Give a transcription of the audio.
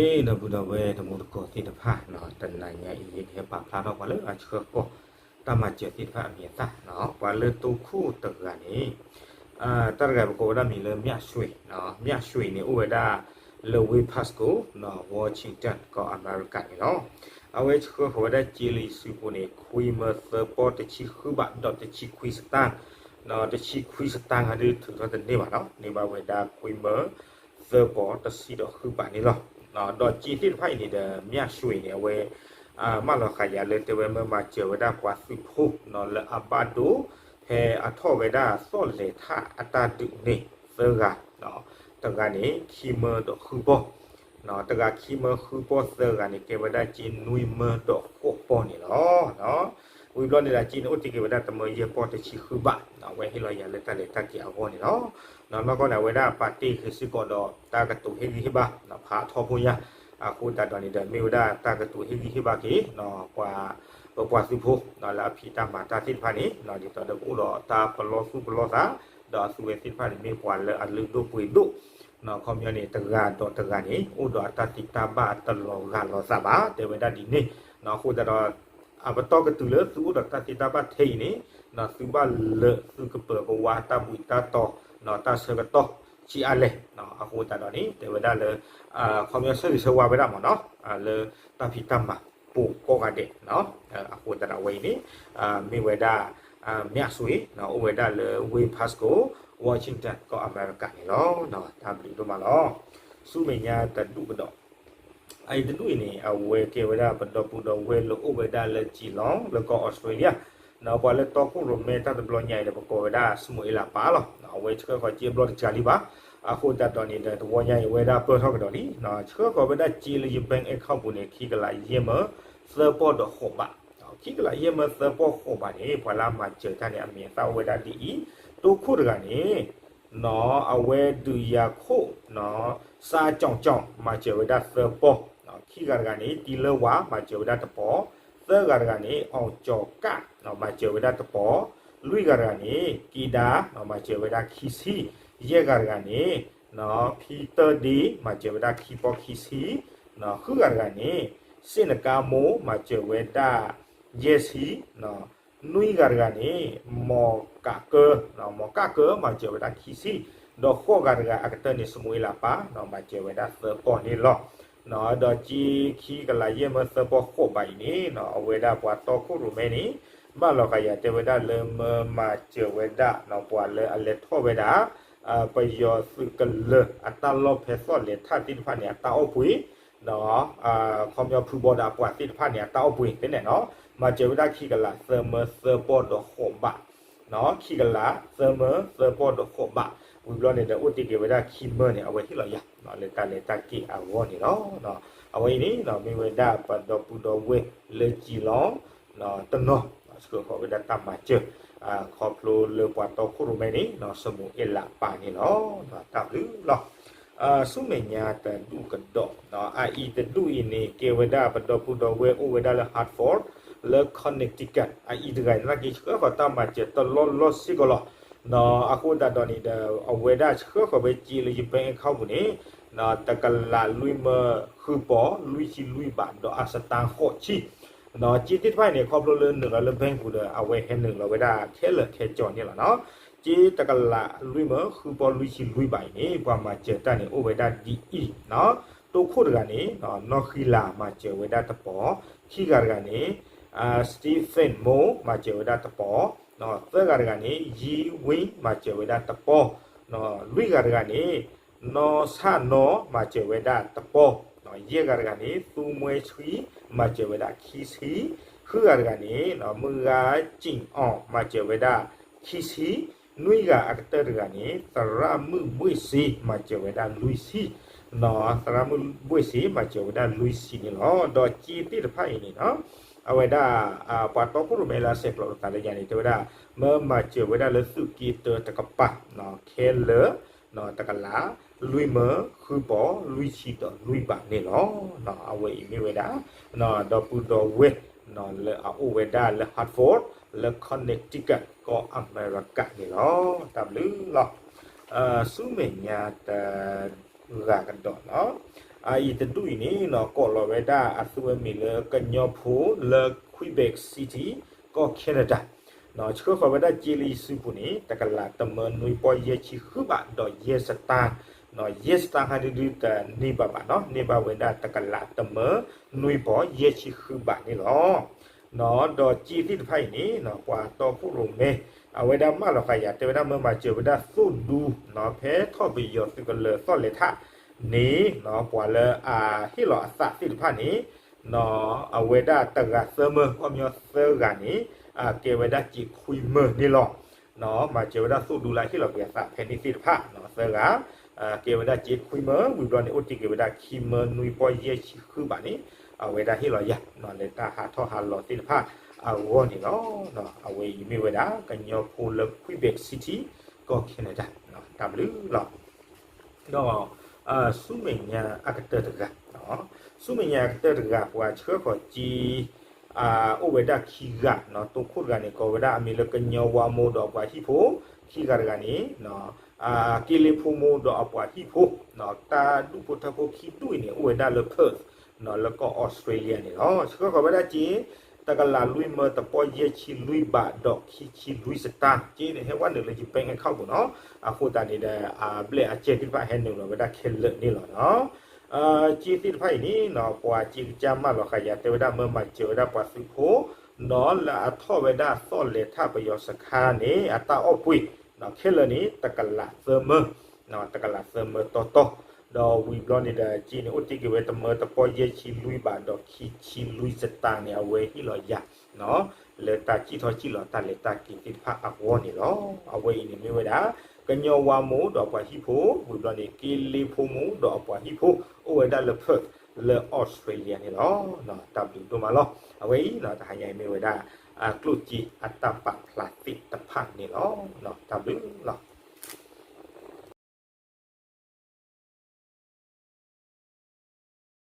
ဒီပုၢ်ဒီဝဲၢ်တံၤသကိးသ့ၣ်တဖၣ်, တနၤညါအံၤ ယကဟဲပာ်ဖျါထီၣ်ပှၤလၢအဆှၢဃီၤ တၢ်မၤစၢၤသ့ၣ်တဖၣ်အမံၤအသၣ်, ပှၤလၢတိခိၣ်တဂၤန့ၣ်, တၢ်တဂၤပကိးဝဲဒၣ်မံၤလၢ မြဆွေ, မြဆွေန့ၣ် အိၣ်ဝဲဒၣ်လၢ West Pasco, Washington ကီၢ်အမဲရကၤန့ၣ်လီၤ. အဝဲဆှၢဃီၤဝဲဒၣ်စ့လၢယစုပူၤန့ၣ် ခွံမၢသၢပီၢ်တဆံဃုဘး ဒီးတဆံခွံစတၣ်, တဆံခွံစတၣ်ဂၤဒုးထုးထီၣ်တန့ၢ်ဘၣ်နီၤ, န့ၢ်ဘၣ်ဝဲဒၣ်ခွံမၢသၢပီၢ်တဆံဒီးဃုဘးန့ၣ်လီၤ. ဒီးစ့သ့ၣ်တဖၣ်အံၤန့ၣ်ဒီး မြဆွေန့ၣ် အဝဲ မၢလီၤဃာ်ယၤလၢတဲဝဲမၢမၤစၢၤဝဲဒၣ်ပှၤသုးဖိလၢအဘၣ်ဒိ ဖဲအထီၣ်ဝဲဒၣ်သီၣ်လဲၤထၣ်အတၢ်ဒုးန့ၣ်သၢဂၤ, တဂၤန့ၣ် ခံမၢဒီးဃုပီၢ်, တဂၤခံမၢဃုပီၢ် သၢဂၤန့ၣ် ကဲဝဲဒၣ်စ့နွံမၢဒီးဃိးပီၢ်န့ၣ်လီၤ. ဝံၤဘျီန့ၣ်ဒီး စ့န့ၣ်အိၣ်တ့ၢ်က့ၤဝဲဒၣ်တမၢယဲၢ်ပီၢ်တဆံဃုဘး, အဝဲဟ့ၣ်လီၤယၤလၢတၢ်လဲၤတၢ်က့ၤအဂီၢ်န့ၣ်လီၤ. နီၢ်နီၢ်ကီၢ်န့ၣ် အဝဲဒၣ်ပာ်တ့ၢ်ဂ့ၤစ့ၢ်ကီးဒီးတၢ်ကတိၤဟ့ၣ်ဂံၢ်ဟ့ၣ်ဘါ ဖးထီဖိညါ, အဃိသတးဒီးန့ၣ်ဒီး မ့ၢ်ဝဲဒၣ်တၢ်ကတိၤဟ့ၣ်ဂံၢ်ဟ့ၣ်ဘါက့ၤ ပှၤ ပပှၤသုးဖိ လၢအဖံးတၢ်မၤတၢ်သ့ၣ်တဖၣ်န့ၣ် ဒ်သိးဒီးကအိၣ်ဒီးတၢ်ပလီၢ်သူၣ်ပလီၢ်သး, ဒီးအသုဝဲသ့ၣ်တဖၣ်န့ၣ် မ့ၢ်ပှၤလၢအလုၢ်ဒိၣ်ပှ့ၤဒိၣ်, ခီပညီန့ၣ် တဂၤဒီးတဂၤန့ၣ် အိၣ်ဒီးအတၢ်သံတၢ်ဘၣ်အတလီၤဂာ်လိာ်သးဘၣ် တဲဝဲဒၣ်ဒ်န့ၣ်, အဃိသတးဒီး အပတီၢ်ကတုၤလၢသုအိၣ်ဒီးတၢ်သံတၢ်ဘၣ်ထဲအံၤန့ၣ် သုဘၣ်လၢသုကပၢၤကဝါတၢ်ဘှံးတၢ်တီၤ တၢ်ဆၢကတီၢ်ဆံးအါလဲၣ်, အဃိသတးဒီးန့ၣ် တဲဝဲဒၣ်လၢ ခီပညီဆၢဂ့ၤဆၢဝါဝဲဒၣ်မ့ၢ်နီၤ, လၢတၢ်ဖံးတၢ်မၤပိာ်ကိးဂၤဒဲး, အဃိသတးဒီးအဝဲအံၤန့ၣ် မ့ၢ်ဝဲဒၣ် မြဆွေ အိၣ်ဝဲဒၣ်လၢ West Pasco, Washington ကီၢ်အမဲရကၤန့ၣ်လီၤ. တၢ်ဘျုးဒိၣ်မးလီၤ. ဆူမဲာ်ညါတဒူၣ်ကဒီး အအံၤတဒူၣ်အံၤန့ၣ် အဝဲကဲဝဲဒၣ်ပဒီပုၢ်ဒီဝဲၢ်လၢအိၣ်ဝဲဒၣ်လၢ Geelong လၢကီၢ်အီစထြ့လယါ, ပှၤလၢတီခိၣ်ရိၣ်မဲတၢ်တဘျီညါအံၤဒီး ပကိးဝဲဒၣ် စမူၤအ့လးပၢ်လီၤ. အဝဲဆှၢဃီၤစ့အဘျီတစှၤလံဘၣ်. အဃိသတးဒီးန့ၣ်ဒီး တဝီညါအံၤဝဲဒၣ်ပၢၢ်ထီၣ်ကဒီးလံ, ဆှၢဃီၤဝဲဒၣ်စ့လၢယ bank account ပူၤန့ၣ် ခံကလးယဲၢ်မၢသၢပီၢ်ဒီးဃိးဘး, ခံကလးယဲၢ်မၢသၢပီၢ်ဃိးဘးန့ၣ် ပှၤလၢအမၤစၢၤတၢ်န့ၣ် အမံၤအသၣ်အိၣ်ဝဲဒၣ်ဒ်အံၤ, တိခိၣ်တဂၤန့ၣ် နီၢ် အဝဲဒုးယၤခိၣ် နီၢ် စါကၠီၣ်ကၠီၣ် မၤစၢၤဝဲဒၣ်သၢပီၢ်, ခံဂၤတဂၤန့ၣ် တံၤလၢဝၤ မၤစၢၤဝဲဒၣ်တပီၢ်, သၢဂၤတဂၤန့ၣ် အီၣ်ကၠီၤကၣ် မၤစၢၤဝဲဒၣ်တပီၢ်, လွံၢ်ဂၤတဂၤန့ၣ် က့ဒါ မၤစၢၤဝဲဒၣ်ခံဆံ, ယဲၢ်ဂၤတဂၤန့ၣ် နီၢ် ဖံတၢဒ့ မၤစၢၤဝဲဒၣ်ခံပီၢ်ခံဆံ, နီၢ် ဃုဂၤတဂၤန့ၣ် စ့ၣ်နကါမိၢ် မၤစၢၤဝဲဒၣ် ယဲၢ်ဆံ, နီၢ် နွံဂၤတဂၤန့ၣ် မီၢ်ကးကၢ, နီၢ် မီၢ်ကးကၢ မၤစၢၤဝဲဒၣ်ခံဆံ, ဒီးဃိးဂၤတဂၤအကတၢၢ်န့ၣ် စမူၤအ့လးပၢ် နီၢ် မၤစၢၤဝဲဒၣ်သၢပီၢ်န့ၣ်လီၤ. နီၢ် ဒီးစ့ခံကလးယဲၢ်မၢသၢပီၢ်ဃိးဘးအံၤန့ၣ် နီၢ် အဝဲဒၣ်ပှၤတီခိၣ်ရိၣ်မဲန့ၣ် ဘၣ်လီၤဃာ်ယၤတဲဝဲဒၣ်လၢမၢမၤစၢၤဝဲဒၣ် နီၢ် ပှၤလၢအလဲၤထီၣ်ဝဲဒၣ် ပယီၤသုးကလၢၤအတၢ်လီၢ်ဖဲသီၣ်လဲၤထၣ်သ့ၣ်တဖၣ်န့ၣ် အတၢ်အီၣ်ပှ့ၤ နီၢ် ခီပညီဖုဘီဒီးအပှၤသ့ၣ်တဖၣ်န့ၣ် အတၢ်အီၣ်ပှ့ၤသ့ၣ်န့ၣ်နီၢ် မၤစၢၤဝဲဒၣ်ခံကလးသၢမၢသၢပီၢ်ဒီးဃိးဘး, နီၢ် ခံကလးသၢမၢသၢပီၢ်ဒီးဃိးဘး, ဝံၤဘျီန့ၣ်ဒီးအိၣ်တ့ၢ်က့ၤဝဲဒၣ်ခံမၢန့ၣ် အဝဲဟ့ၣ်လီၤယၤ လၢတၢ်လဲၤတၢ်က့ၤအဂီၢ်န့ၣ်လီၤ. အဝဲအံၤန့ၣ် မ့ၢ်ဝဲဒၣ်ပဒီပုၢ်ဒီဝဲၢ်လၢကံလီၤ တနီၤ ဆှၢဃီၤဝဲဒၣ်တၢ်မၤစၢၤ ခီဖျိလၢပှၤတီခိၣ်ရိၣ်မဲန့ၣ် စမူၤအ့လးပၢ်န့ၣ်လီၤ. တၢ်ဘျုးလီၤ. ဆူမဲာ်ညါတဒူၣ်ကဒီး အအံၤတဒူၣ်အံၤန့ၣ် ကဲဝဲဒၣ်ပဒီပုၢ်ဒီဝဲၢ်အိၣ်ဝဲဒၣ်လၢ Hartford လၢ Connecticut အအံၤတဂၤန့ၣ်က့ၤဆှၢဃီၤတၢ်မၤစၢၤတလီၢ်လီၢ်စ့ၢ်ကီးလီၤ. အဃိသတးဒီးန့ၣ်ဒီး အဝဲဒၣ်ဆှၢဃီၤဝဲစ့လၢယ bank account ပူၤန့ၣ် တကလးလွံၢ်မၢဃုပီၢ်လွံၢ်ဆံလွံၢ်ဘးဒီးအစတါဃိးဆံ စ့သ့ၣ်တဖၣ်အံၤန့ၣ် ခီဖျိလၢနုာ်လီၤလၢ bank ပူၤဒီး အဝဲဟဲနုာ်လီၤဝဲဒၣ်ခဲလၢာ်ခဲဆ့န့ၣ်လီၤနီၤ. စ့တကလးလွံၢ်မၢဃုပီၢ်လွံၢ်ဆံလွံၢ်ဘးအံၤန့ၣ် ပှၤမၤစၢၤတၢ်န့ၣ် အိၣ်ဝဲဒၣ်ဒ်အံၤနီၤ. တိခိၣ်တဂၤန့ၣ် နီၢ်ဃံလၤ မၤစၢၤဝဲဒၣ်တပီၢ်, ခံဂၤတဂၤန့ၣ် Stephen Mo မၤစၢၤဝဲဒၣ်တပီၢ်, သၢဂၤတဂၤန့ၣ် Yi Win မၤစၢၤဝဲဒၣ်တပီၢ်, လွံၢ်ဂၤတဂၤန့ၣ် နီၢ်ဆၣ်နီၢ် မၤစၢၤဝဲဒၣ်တပီၢ်, ယဲၢ်ဂၤတဂၤန့ၣ် သူမှဲဆှံ မၤစၢၤဝဲဒၣ်ခံဆံ, ဃုဂၤတဂၤန့ၣ် မုၢ်ဂၤစ့ၣ်အီၣ် မၤစၢၤဝဲဒၣ်ခံဆံ, နွံဂၤအကတၢၢ်တဂၤန့ၣ် သရၣ်မုၣ်ဘှ့ၣ်စ့ မၤစၢၤဝဲဒၣ်လွံၢ်ဆံ, သရၣ်မုၣ်ဘှ့ၣ်စ့ မၤစၢၤဝဲဒၣ်လွံၢ်ဆံန့ၣ်လီၤ. ဒီးစ့သ့ၣ်တဖၣ်အံၤန့ၣ်နီၤ အဝဲဒၣ် ပှၤတီခိၣ်ရိၣ်မဲလၢအဆဲးကျိးလိာ်သးလၢယၤန့ၣ် တဲဝဲဒၣ် မၢမၤစၢၤဝဲဒၣ်လၢသုးက့တၢတကပၤ ခဲလၢာ် တကလး လွံၢ်မၢဃုပီၢ်လွံၢ်ဆံဒီးလွံၢ်ဘးန့ၣ်လီၤ. အဝဲအံၤမ့ၢ်ဝဲဒၣ် ဒီပုၢ်ဒီဝဲၢ် လၢအအိၣ်ဝဲဒၣ်လၢ Hartford လၢ Connecticut ကီၢ်အမဲရကၤန့ၣ်လီၤ. တၢ်ဘျုးလီၤ. ဆူမဲာ်ညါတဂၤကဒီးနီၤ အအံၤတဒူၣ်အံၤန့ၣ် ကိးလီၤဝဲဒၣ်အသုဝဲမံၤလၢကညီဖိလၢ Quebec City ကီၢ် Canada ဆှၢဃီၤဝဲဒၣ်စ့လၢယစုပူၤန့ၣ် တကလးတမၢနွံပီယဲၢ်ဆံဃုဘးဒီးယဲၢ်စတၢ်, ယဲၢ်စတၢ်ခါဒုဒုတန့ၢ်ဘၣ်ဘၣ်နီၤ, န့ၢ်ဘၣ်ဝဲဒၣ်တကလးတမၢနွံပီယဲၢ်ဆံဃုဘးန့ၣ်လီၤ. ဒီးစ့သ့ၣ်တဖၣ်အံၤန့ၣ် ပှၤတီခိၣ်ရိၣ်မဲ အဝဲဒၣ်မၢလီၤဃာ်ယၤ တဲဝဲဒၣ်မၢမၤစၢၤဝဲဒၣ်သိၣ်ဒူ ဖဲထီၣ်ပယီၤသုးကလၢၤသီၣ်လဲၤထးန့ၣ် ပှၤလၢအဟ့ၣ်လီၤအသးသ့ၣ်တဖၣ်န့ၣ် အဝဲဒၣ်တဂၤသၢမၢ ခီပညီသၢဂၤန့ၣ် ကဲဝဲဒၣ်စ့ခွံမၢန့ၣ်လီၤ. မၤစၢၤဝဲဒၣ်သိၣ်ဒူလၢဟ့ၣ်လီၤကွံာ်အသးဖဲန့ၣ်သ့ၣ်တဖၣ် သၢဂၤ ကဲဝဲဒၣ်စ့ခွံမၢ ဝံၤဘျီန့ၣ် အိၣ်တ့ၢ်က့ၤဝဲဒၣ်ခံမၢနွံပီယဲၢ်ဆံဃုဘးန့ၣ် အဝဲဒၣ်ဟ့ၣ်လီၤယၤ လၢတၢ်ဟးထီၣ်ဟးလီၤသ့ၣ်တဖၣ်အဂီၢ်န့ၣ်လီၤ. အဝဲအံၤမ့ၢ်ဝဲဒၣ် ကညီဖိလၢ Quebec City ကီၢ် Canada တၢ်ဘျုးလီၤ. ဒီး ဆူမဲာ်ညါအကတၢၢ်တဂၤ, ဆူမဲာ်ညါအကတၢၢ်တဂၤ ပှၤဆှၢဃီၤစ့ အိၣ်ဝဲဒၣ်ခံဂၤ, တိခိၣ်တဂၤန့ၣ် ကိးဝဲဒၣ်အမံၤလၢကညီဝါမိၢ်ဒီးအပှၤဟံၣ်ဖိ, ခံဂၤတဂၤန့ၣ် က့လ့ဖိမိၢ်ဒီးအပှၤဟံၣ်ဖိ, တၢ်ဒူၣ်ဖိထၢဖိခံဒူၣ်အံၤန့ၣ် အိၣ်ဝဲဒၣ်လၢ Perth လၢကီၢ် Australia န့ၣ်လီၤ. ဆှၢဃီၤဝဲဒၣ်စ့ တကလးလွံၢ်မၢတပီယဲၢ်ဆံလွံၢ်ဘးဒီးခံဆံလွံၢ်စတၢ်, စ့န့ၣ်ဟဲဝဲနုာ်လၢယ bank account ပူၤနီၤ, အဃိသတးန့ၣ်ဒီး အဘျဲၣ်အကဲသ့ၣ်တဖၣ်ဟဲနုာ်လီၤဝဲဒၣ်ခဲလၢာ်န့ၣ်လီၤနီၤ. စ့သ့ၣ်တဖၣ်အံၤန့ၣ် ပှၤစ့ကစၢ်မၢလီၤဃာ်ယၤ တဲဝဲဒၣ်မၢမၤစၢၤဝဲဒၣ်ပှၤသုးဖိ နီၤလၢအထီၣ်ဝဲဒၣ်သီၣ်လဲၤထးပယီၤစခါန့ၣ် အတၢ်အီၣ်ပှ့ၤ ခဲလၢာ်န့ၣ် တကလးသၢမၢ, တကလးသၢမၢတီတီ, ဒီးဝံၤဘျီန့ၣ်ဒီး စ့န့ၣ် အိၣ်တ့ၢ်က့ၤဝဲတမၢတပီယဲၢ်ဆံလွံၢ်ဘးဒီးခံဆံလွံၢ်စတၢ်န့ၣ် အဝဲဟ့ၣ်လီၤယၤ လၢတၢ်စံၣ်ထီၣ်စံၣ်လီၤတၢ်လဲၤတၢ်က့ၤသ့ၣ်တဖၣ်အဂီၢ်န့ၣ်လီၤ. အဝဲအံၤန့ၣ်မ့ၢ်ဝဲဒၣ် ကညီဝါမိၢ်ဒီးပှၤဟံၣ်ဖိ, ဝံၤဘျီန့ၣ် က့လ့ဖိမိၢ်ဒီးအပှၤဟံၣ်ဖိ အိၣ်ဝဲဒၣ်လၢ Perth လၢ Australia န့ၣ်လီၤ. တၢ်ဘျုးဒိၣ်မးလီၤ. အဝဲအံၤ တဟါညါအံၤမ့ၢ်ဝဲဒၣ် ကျိၣ်စ့အတၢ်ပာ်ဖျါသ့ၣ်တဖၣ်န့ၣ်လီၤ. တၢ်ဘျုးလီၤ.